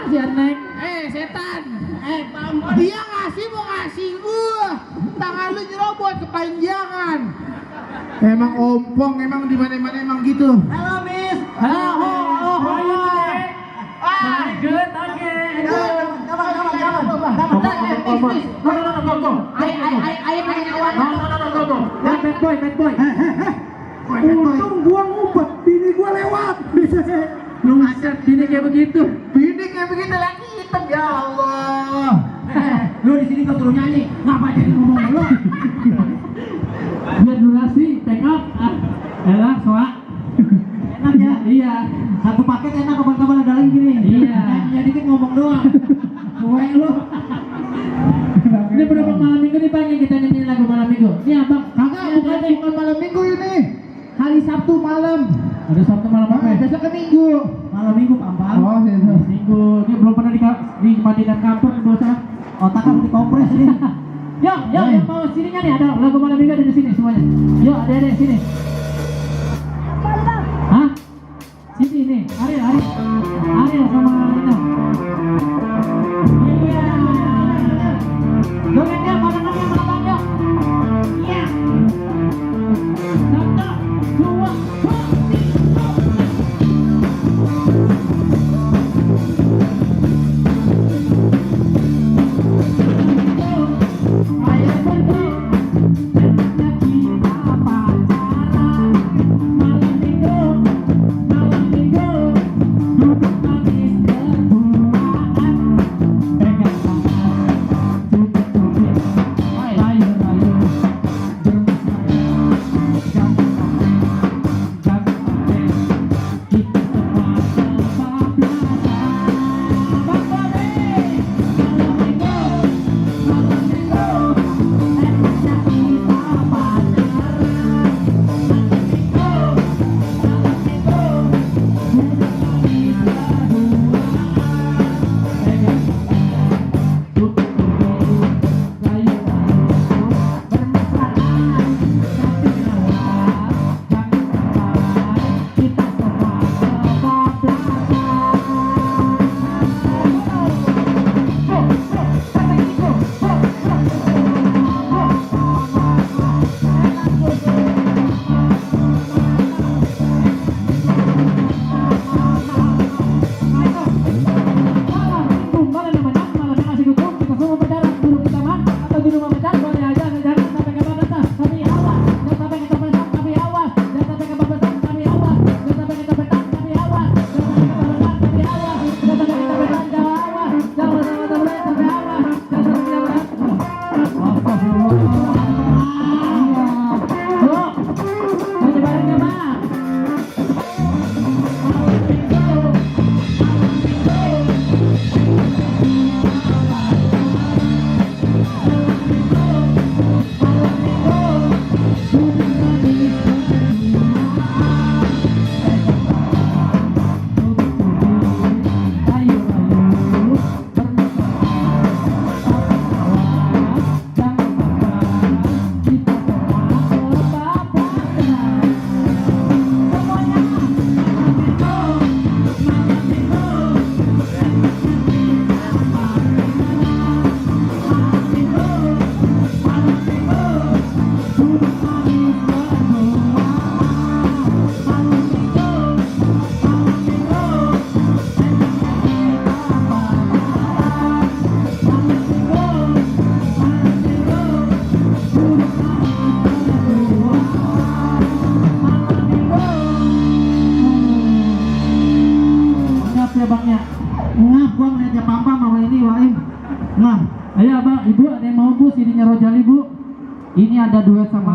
si Neng. Setan. Dia ngasih mau ngasih gua. Tangan lu nyerobot kepanjangan. Emang ompong, emang di mana-mana emang gitu. Halo Miss. Halo. Very good. Oke. Bad boy. Untung gua ngumpet, bini gua lewat. Buset, bini kayak begitu. Bini kayak begini lagi hitam ya Allah. Lu di sini kau suruh nyanyi, ngapa jadi ngomong lu? Biar durasi, take up. Elah, soak. Enak ya? Iya. Satu paket enak kapan-kapan ada lagi gini. Iya. Jadi dikit ngomong doang. Gue lu. Ini berapa malam minggu nih Bang yang kita nyanyi lagu malam minggu? Ini abang. Kagak, bukan malam minggu ini. Hari Sabtu malam. Ada Sabtu malam apa ya? Besok ke Minggu. Malam minggu Pampang. Oh, itu. Minggu. Ini belum pernah dimandikan kantor nih bosnya. Otak kan dikompres nih. Yuk, yang mau sini nyanyi ada lagu malam minggu ada di sini semuanya. Yuk, ada sini. Hah? Sini nih, Ariel sama Lina. Iya. Joget ya, mana yuk. Iya. 1, 2, 3. Ayo berdua. Abangnya. Ngap gua ngeliatnya Pampang sama ini Waim. Ngap. Ayo abang, ibu ada yang mau bu, CD-nya Rojali bu. Ini ada duet sama